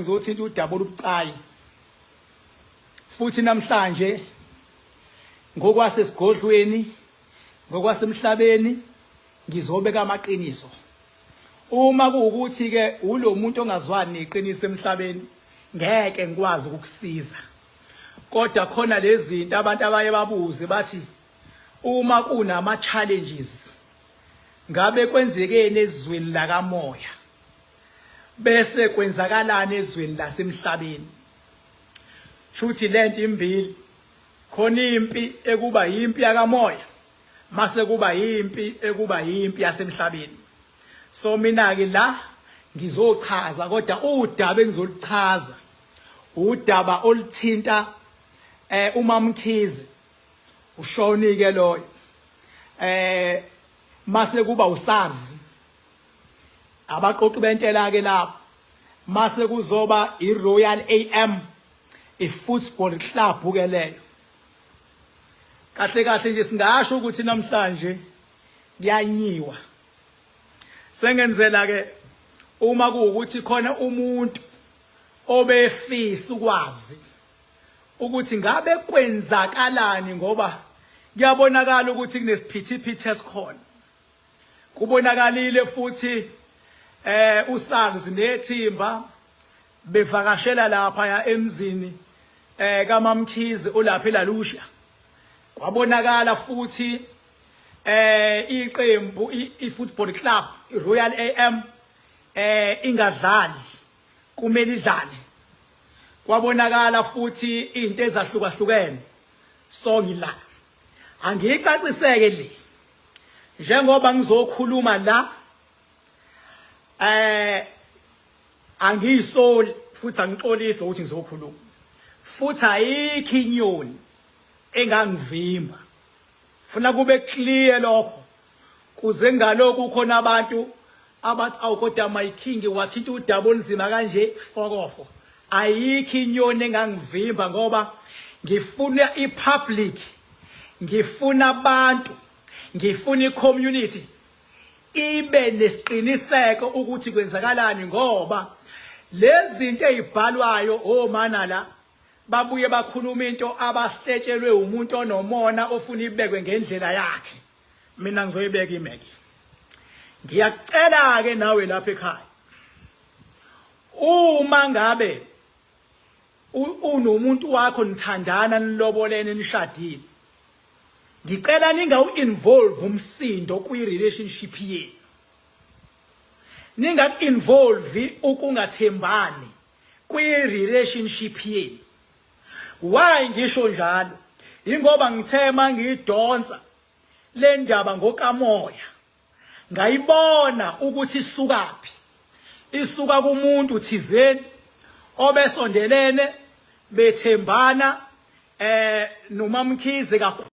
Ngizothinta udaba olubucayi futhi namhlanje ngokwasesigodlweni, ngokwasemhlabeni, ngizobeka amaqiniso. Uma kuwukuthi ke ulo muntu ongazwani neqiniso emhlabeni, ngeke ngikwazi ukukusiza. Kodwa khona lezi zinto abantu abaye babuze bathi uma kunama challenges, ngabe kwenzekeni ezweni lakamoya, bese kwenzakalani ezweni lasemhlabeni? Shuthi lento imbili khona, impi ekuba impi yakamoya, mase kuba impi ekuba impi yasemhlabeni. So mina ke la ngizochaza, kodwa udaba engizoluchaza udaba oluthinta uMamkhize, ushoni ke loyo, mase kuba uSARS, abaqoqi bentela ke lapho, mase kuzoba iRoyal AM, ifootball club ke leyo. Kahle kahle nje singasho ukuthi namhlanje kuyanyiwa. Sengenzela ke uma kuwukuthi khona umuntu obefisa ukwazi ukuthi ngabe kwenzakalani, ngoba kuyabonakala ukuthi kunesiphithiphithi esikhona. Kubonakalile futhi uSARS nethimba bevakashela lapha ya emzini kaMamkhize olapha eLalusha. Kwabonakala futhi iqembu i-football club iRoyal AM ingadlali, kumele idlale. Kwabonakala futhi izinto ezahlukahlukene. So ngila angiyicaciseke le njengoba ngizokhuluma la, angiyisoli futhi angixolisi ukuthi ngizokhuluma, futhi ayikho inyoni engangivimba. Funa kube clear lokho, kuze ngalokhu khona abantu abathi, "Awu kodwa my king, wathinta udaba olunzima kanje." Fokofo, ayikho inyoni engangivimba, ngoba ngifuna ipublic, ngifuna abantu, ngifuna icommunity ibe nesiqiniseko ukuthi kwenzakalani, ngoba lezi zinto ezibhalwayo omana la babuye bakhuluma into abahletshelwe umuntu onomona ofuna ibekwe ngendlela yakhe. Mina ngizoyibeka imeke. Ngiyacela ke nawe lapha ekhaya, uma ngabe unomuntu wakho, nithandana, nilobolene, nishadile, ngicela ningawu-involve umsindo kwi-relationship yenu, ningaku-involve ukungathembani kwi-relationship yenu. Why ngisho njalo? Ingoba ngithe mangiyidonsa le ndaba ngokamoya, ngayibona ukuthi isukaphi. Isuka kumuntu thizeni obesondelene, bethembana noMamkhize kakhulu.